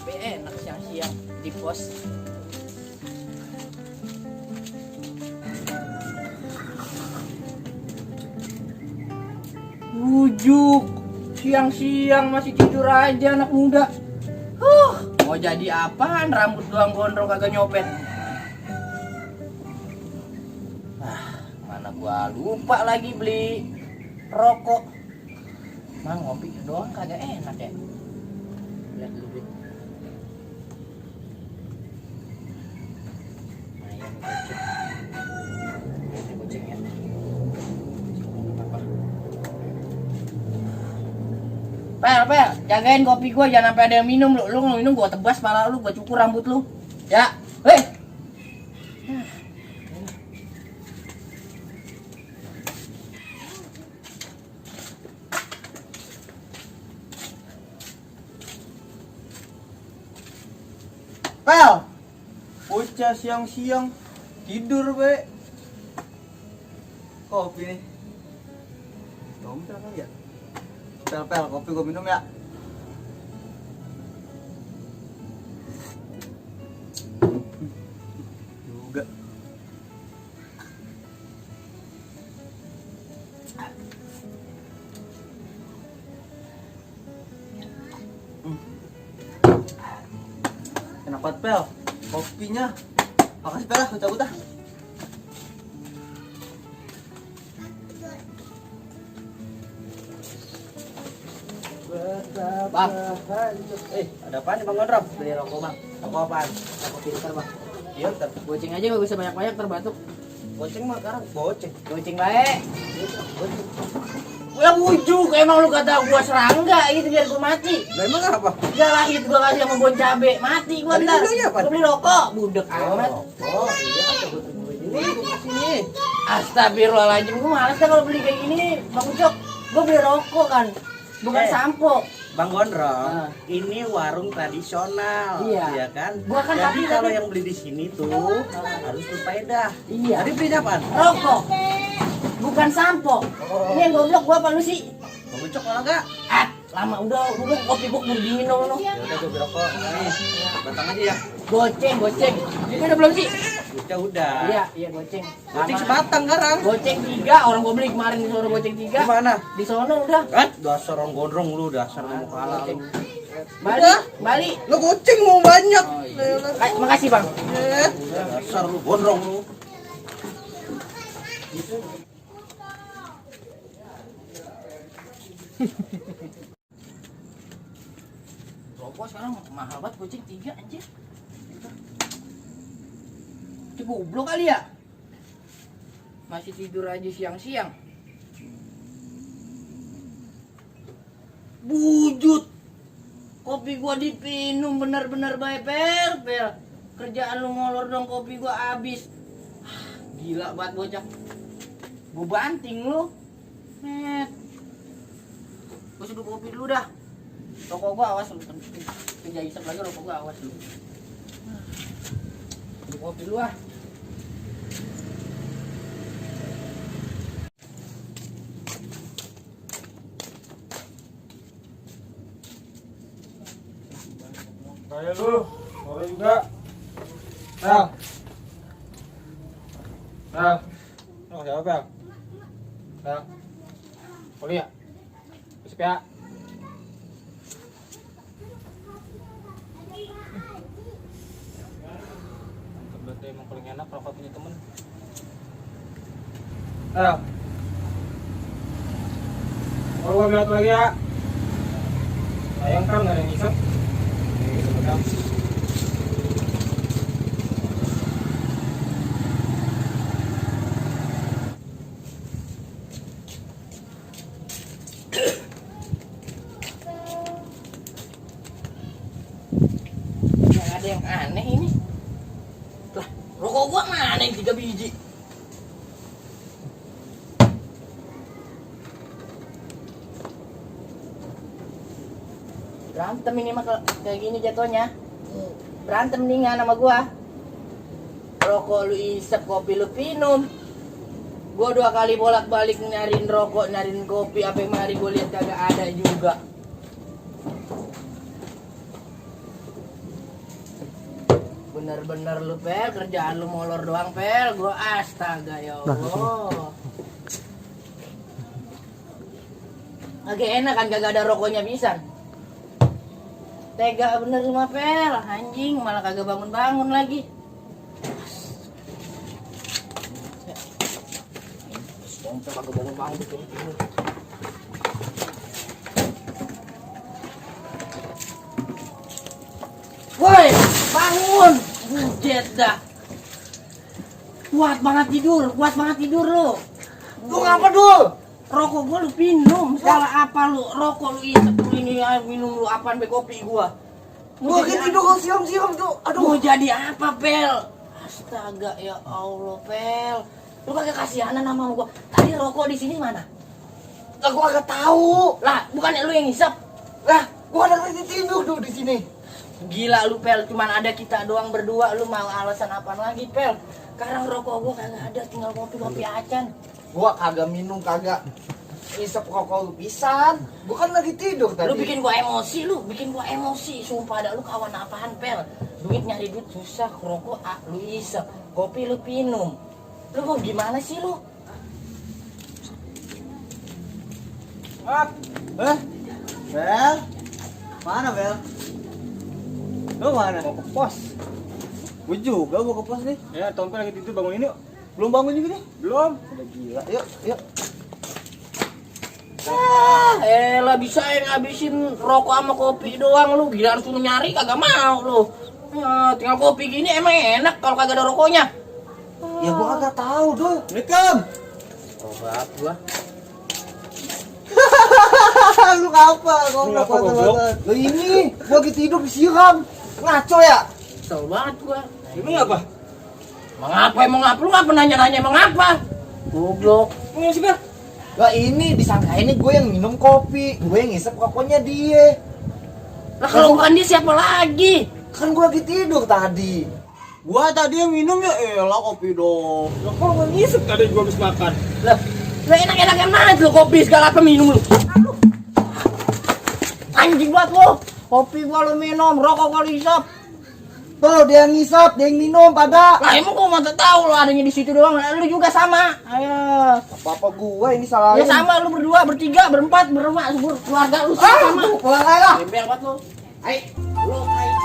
Tapi enak siang-siang di pos. Bujuk, siang-siang masih tidur aja anak muda. Mau jadi apaan? Rambut doang gondrong kagak nyopet. Mana gua lupa lagi beli rokok. Mang ngopi doang kagak enak ya. Lihat dulu duit. Ayam goceng. Ini goceng ya. Pel, jagain kopi gua jangan sampai ada yang minum lu. Lu minum gua tebas pala lu, gua cukur rambut lu. Ya. Hei. Pel. Bocah siang-siang tidur be. Kopi nih. Dompet kali ya. Pel, kopi gue minum ya. Juga. Enak banget Pel, kopinya. Makasih Pel, aku cabut dah. Bang. Ada apaan nih Bang Gondrom? Beli rokok bang. Rokok apaan? Rokok filter bang. Iya, ntar. Goceng aja gak bisa banyak-banyak terbatuk. Goceng mah sekarang goceng. Goceng baik. Goceng. Ya bujuk, emang lu kata gua serangga gitu biar gua mati. Lah emang apa? Ya lahir gua kasih sama bon cabe, mati gua Tadi ntar. lu beli apa? Gua beli rokok, budek amat. Oh, iya, coba tunggu ini. Sini. Astagfirullahaladzim, gua males dah kalau beli kayak gini, Bang Ucok. Gua beli rokok kan, bukan sampo. Bang Gondrong, Ah. ini warung tradisional, Iya. ya kan? Gua kan Jadi tapi- kalau yang beli di sini tuh harus berfaedah. Iya. Tadi belinya apaan? Rokok, bukan sampo. Ini yang goblok gua apa lu sih? Bang Ucok malah enggak? Lama udah kopi gua udah dingin dong lu. Ya udah gue beli rokok. Nih, batang aja ya. Goceng. Ini udah belum sih? Udah. Iya goceng. Goceng Lama. sebatang sekarang. Goceng 3, orang gua beli kemarin di sono goceng 3. Di mana? Di sono udah. Kan dasar orang gondrong lu, dasar mau kalah lu. Balik. Lu goceng mau banyak. Makasih bang. Dasar lu gondrong lu. Rokok sekarang mahal banget goceng 3 anjir. Itu goblok kali ya. Masih tidur aja siang-siang. Bujut. Kopi gua dipinum bener-bener baik pel. Kerjaan lu ngolor dong kopi gua habis. Gila banget bocah. Gua banting lu. Net. Gua seduh kopi dulu dah. Rokok gua awas lu. Kerja isap lagi rokok gua awas lu. Seduh kopi dulu ah. Kayak lu, sore juga. Pel. Oh, siapa Pel? Pel. Poli ya? Besok ya? Mantap banget deh, emang paling enak rokok punya temen. Pel. Kalau gua lihat lagi ya. Sayang kan nggak ada yang isep. Ada yang aneh ini. Lah, rokok gua mana yang 3 biji? Berantem ini mah kayak gini jatuhnya. Berantem nih sama gua. Rokok lu isep, kopi lu minum. Gua 2 kali bolak-balik nyariin rokok, nyariin kopi, apa yang mari gua lihat kagak ada juga. bener-bener lu Pel, kerjaan lu molor doang Pel. Gua astaga ya Allah. Agak enak kan kagak ada rokoknya bisa. Tega bener lu mah Pel, anjing malah kagak bangun-bangun lagi. Sampai kagak bangun-bangun tuh. Woi, bangun! Bujet dah. Kuat banget tidur lu. Lu ngapa dul? Rokok gua lu minum, salah apa lu? Rokok lu isep lu ini minum lu apaan be kopi gua. Gua gitu dong siram tuh. Aduh. Mau jadi apa, Pel? Astaga ya Allah, Pel. Lu kagak kasihanan sama gua. Tadi rokok di sini mana? Lah gua kagak tahu. Lah, bukannya lu yang ngisep? Lah, gua ada lagi tidur tuh di sini. Gila lu Pel, cuman ada kita doang berdua, lu mau alasan apaan lagi Pel? Sekarang rokok gua kagak ada, tinggal kopi acan. Gua kagak minum, kagak isep rokok lu pisan. Gua kan lagi tidur tadi. Lu bikin gua emosi, sumpah ada lu kawan apaan Pel? Nyari duit susah, rokok lu isep, kopi lu minum. Lu mau gimana sih lu? Bel? Mana Bel? Lu mana? Mau ke pos. Gue juga mau ke pos nih. Ya, Tompel lagi tidur, bangun ini yuk. Belum bangun juga nih. Belum. Udah gila. Yuk. Elah bisa ngabisin rokok sama kopi doang lu. Gila suruh nyari kagak mau lu. Ya, tinggal kopi gini emang enak kalau kagak ada rokoknya. Ya gua kagak tahu tuh. Assalamualaikum. Obat gua. Lu ngapa? Ngapa, goblok? Lu ini gua lagi tidur disiram. Ngaco ya? Kesel banget gua. Ini apa? Emang ngapa? Lu ngapa nanya-nanya emang ngapa? Goblok. Ini sih, Bel. Lah ini disangka ini gue yang minum kopi, gue yang ngisep rokoknya dia. Lah kalau bukan dia siapa lagi? Kan gue lagi tidur tadi. Gua tadi yang minum ya elah kopi dong. Lo kok nggak ngisep tadi gua habis makan? Lah enak-enak yang mana tuh kopi segala apa minum lu? Aduh. Anjing banget lu. Kopi gua lu minum, rokok gua lu isep. Tuh dia yang ngisep, dia yang minum pada. Lah emang gua masa tahu lu adanya di situ doang. Lu juga sama. Ayo. Apa gue ini salah. Ya sama lu berdua, bertiga, berempat, berlima, keluarga lu sama. Pulang aja lah. Gembel banget lu. Ayo, lu ayo.